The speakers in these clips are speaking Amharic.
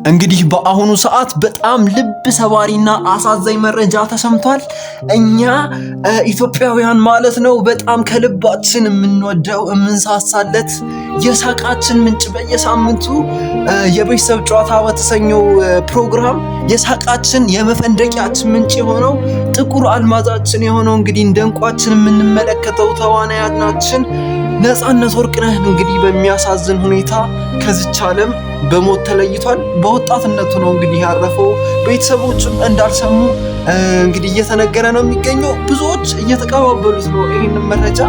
እንግዲህ በአሁኑ ሰዓት በጣም ልብ ሰባሪና አሳዛኝ መረጃ ተሰምቷል። እኛ ኢትዮጵያውያን ማለት ነው በጣም ከልባችን የምንወደው፣ የምንሳሳለት፣ የሳቃችን ምንጭ፣ በየሳምንቱ የቤተሰብ ጨዋታ በተሰኘው ፕሮግራም የሳቃችን የመፈንደቂያችን ምንጭ የሆነው፣ ጥቁር አልማዛችን የሆነው፣ እንግዲህ እንደ እንቋችን የምንመለከተው ተዋናያናችን ነፃነት ወርቅነህ እንግዲህ በሚያሳዝን ሁኔታ ከዚች ዓለም በሞት ተለይቷል። በወጣትነቱ ነው እንግዲህ ያረፈው። ቤተሰቦቹም እንዳልሰሙ እንግዲህ እየተነገረ ነው የሚገኘው። ብዙዎች እየተቀባበሉት ነው ይህንን መረጃ።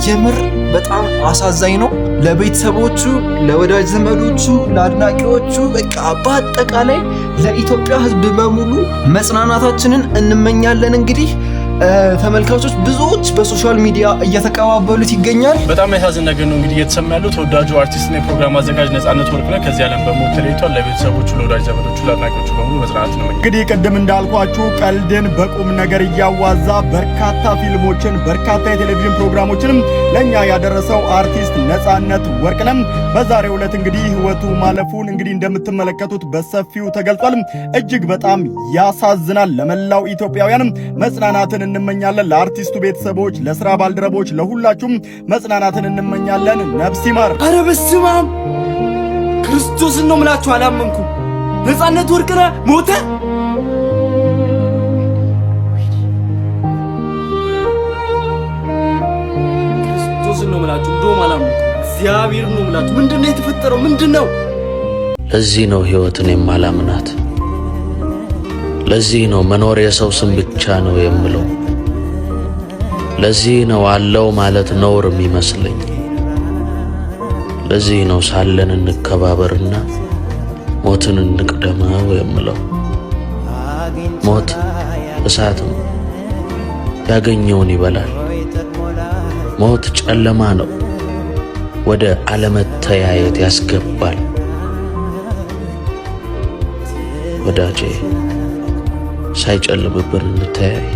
የምር በጣም አሳዛኝ ነው። ለቤተሰቦቹ፣ ለወዳጅ ዘመዶቹ፣ ለአድናቂዎቹ፣ በቃ በአጠቃላይ ለኢትዮጵያ ሕዝብ በሙሉ መጽናናታችንን እንመኛለን። እንግዲህ ተመልካቾች ብዙዎች በ social media እየተቀባበሉት ይገኛል። በጣም ያሳዝን ነገር ነው እንግዲህ እየተሰማ ያለው። ተወዳጁ አርቲስትና የፕሮግራም አዘጋጅ ነፃነት ወርቅነህ ከዚህ ዓለም በሞት ተለይቷል። ለቤተሰቦቹ፣ ለወዳጅ ዘመዶቹ፣ ለአድናቂዎቹ በሙሉ መጽናናት ነው። እንግዲህ ቅድም እንዳልኳችሁ ቀልድን በቁም ነገር እያዋዛ በርካታ ፊልሞችን፣ በርካታ የቴሌቪዥን ፕሮግራሞችንም ለኛ ያደረሰው አርቲስት ነፃነት ወርቅነህ በዛሬው ዕለት እንግዲህ ህይወቱ ማለፉን እንግዲህ እንደምትመለከቱት በሰፊው ተገልጿል። እጅግ በጣም ያሳዝናል። ለመላው ኢትዮጵያውያንም መጽናናትን እንመኛለን። ለአርቲስቱ ቤተሰቦች፣ ለስራ ባልደረቦች፣ ለሁላችሁም መጽናናትን እንመኛለን። ነፍስ ይማር። አረ በስመ አብ፣ ክርስቶስን ነው ምላችሁ፣ አላመንኩም። ነፃነት ወርቅነህ ሞተ? ክርስቶስን ነው ምላችሁ፣ እንደውም አላመንኩም። እግዚአብሔር ነው ምላችሁ። ምንድን ነው የተፈጠረው? ምንድን ነው? ለዚህ ነው ሕይወትን የማላምናት። ለዚህ ነው መኖር የሰው ስም ብቻ ነው የምለው። ለዚህ ነው አለው ማለት ነውር የሚመስለኝ። ለዚህ ነው ሳለን እንከባበርና ሞትን እንቅደመው የምለው። ሞት እሳት ነው፣ ያገኘውን ይበላል። ሞት ጨለማ ነው፣ ወደ አለመተያየት ያስገባል። ወዳጄ፣ ሳይጨልምብን እንተያይ።